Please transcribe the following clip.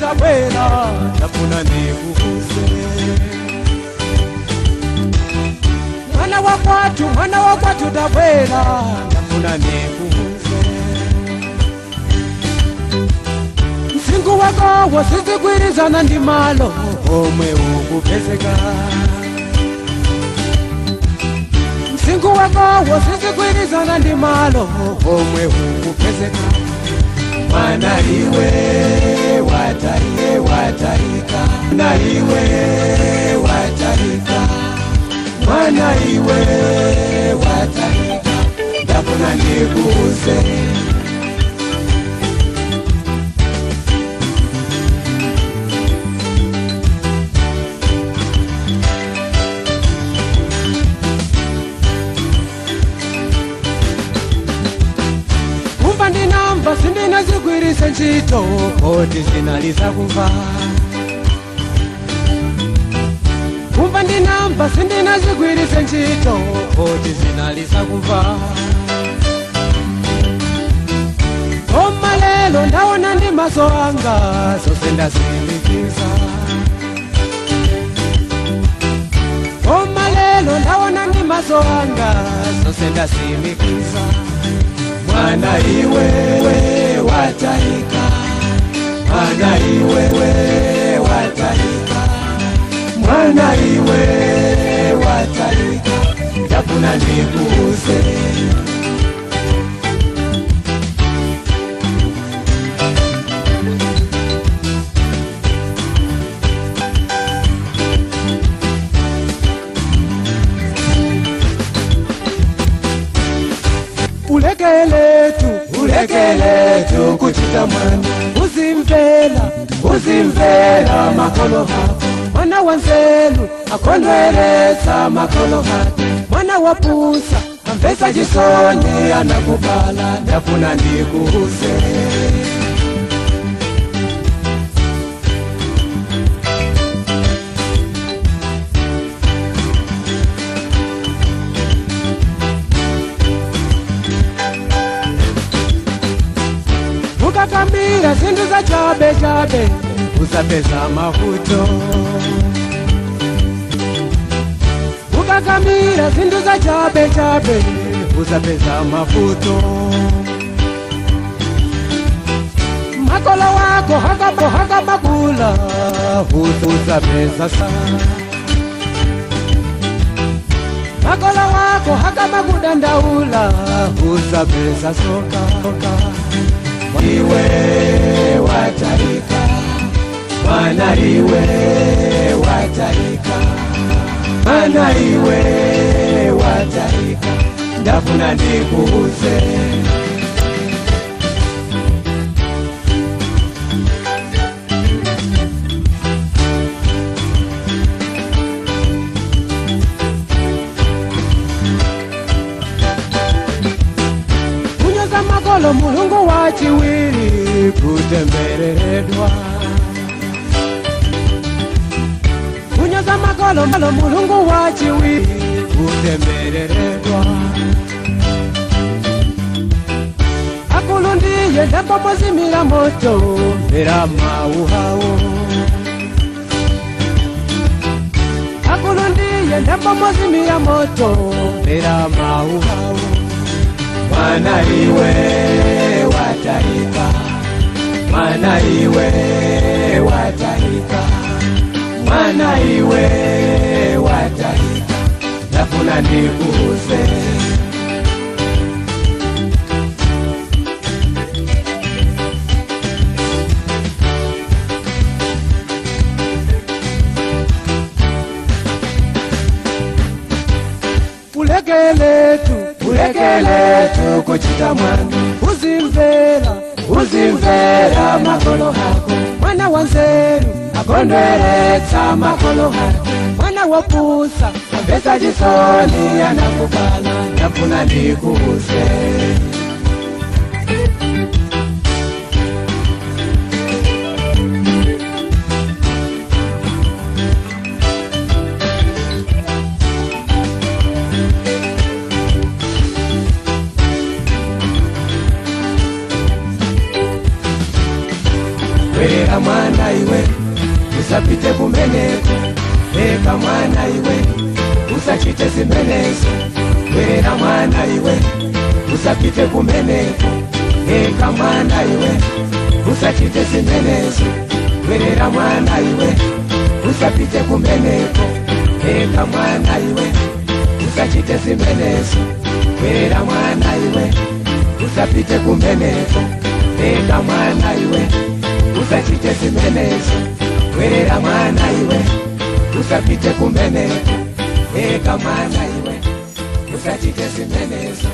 tabwera, ndafuna ndikuuze. Mwana wa kwatu, mwana wa kwatu tabwera, ndafuna ndikuuze. Msingu wako wasizigwirizana ndi malo omwe ukupezeka. Msingu wako wasizigwirizana ndi malo omwe ukupezeka. Mwana iwe watarike, watarika. Mwana iwe watarika. Mwana iwe watarika, ndafuna ndikuuze. Kumva ndinamva sindinazigwirise ntchito, koti zinaliza kumva. Kumva ndinamva sindinazigwirise ntchito, koti zinaliza kumva. Koma lelo ndaona ndi maso anga, zonse ndazimikiza. Koma lelo ndaona ndi maso anga, zonse ndazimikiza. Mwana iwe watarika, mwana iwe watarika, mwana iwe watarika, ndafuna ndikuuze. Ulekeletu, ulekeletu kuchita mwana, uzimvela, uzimvela makolo hako. Mwana wa nzelu akondweretsa makolo hake, mwana wa pusa amvesa chisoni anakubala, ndafuna ndikuuze. Ukakambira zinthu za chabe chabe, usapeza mavuto. Ukakambira zinthu za chabe chabe, usapeza mavuto. Makolo wako hakabakula, usapeza sa. Makolo wako hakabakudandaula, usapeza soka. Iwe watarika, mwana iwe watarika, mwana iwe watarika, ndafuna ndikuuze. Kunyoza makolo mulungu wa chiwiri kutembereredwa. Kunyoza makolo malo mulungu wa chiwiri kutembereredwa. Akulundiye ndambo mozimira moto mvera mauhawo. Akulundiye ndambo mozimira moto mvera mauhawo. Mwana iwe watarika, mwana iwe watarika, mwana iwe watarika, ndafuna ndikuuze. Ulekeletu, ulekeletu kuchita mwana, uzimvera, uzimvera makolo hako. Mwana wa nzeru akondweretsa makolo hako, mwana wa pusa amvesa chisoni anakubala, ndafuna ndikuuze. Bwerera mwana iwe, usapite kumeneko. Leka mwana iwe, usachite zimenezo. Bwerera mwana iwe, usapite kumeneko. Leka mwana iwe, usachite zimenezo. Bwerera mwana iwe, usapite kumeneko. Leka mwana iwe, usachite zimenezo. Bwerera mwana iwe, usapite kumeneko. Leka mwana iwe, usachite zimenezo. Bwerera mwana iwe, usapite kumeneko. Leka mwana iwe, usachite zimenezo.